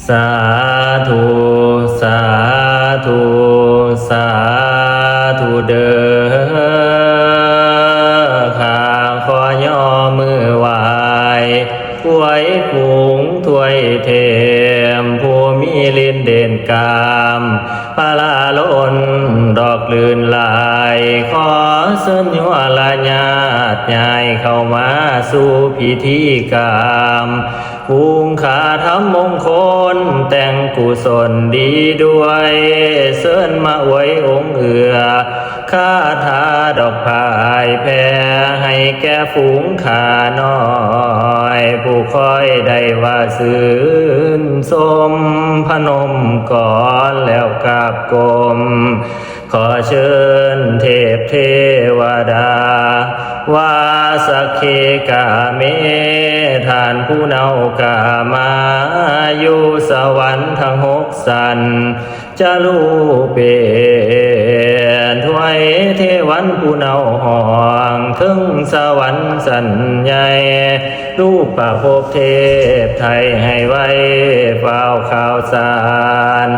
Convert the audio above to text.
ສາທຸ ສາທຸ ສາທຸເດີ ຂ້າຂໍຍໍມືໄຫວ້ ອວຍຝູງຖວາຍເທບ ຜູ້ມີລິ້ນເດັ່ນກາມ ພະລາລົ້ນດອກລື່ນຫຼາຍ ຂໍເຊີນຍົວລະຍາດຍ້າຍເຂົ້າມາສູ່ພິທີກາມ ຝູງຂ້າທຳມົງຄົນແຕ່ງກຸສົນດີດ້ວຍ ເຊີນມາອວຍອົງເອື້ອ ຄາຖາດອກພາຍແຜ່ໃຫ້ແກ່ຝູງຂ້ານ້ອຍ ຜູ້ຄອຍໄດ້ວ່າຊື່ນຊົມ ພະນົມກອນແລ້ວກາບກົ້ມ ຂໍເຊີນເທບເທວະດາ ວ່າສັກເຂກາເມ ທ່ານຜູ້ເນົາກາມາ ຢູ່ສະຫວັນທັງຫົກສັນ ຈະລູເປນ ຖວາຍເທວັນຜູ້ເນົາຮ້ອງ ເທິງສະຫວັນສັນໃຫຍ່ ລູກປະພົບເທບໄທໃຫ້ໄວ ຟ້າວຂ່າວສານ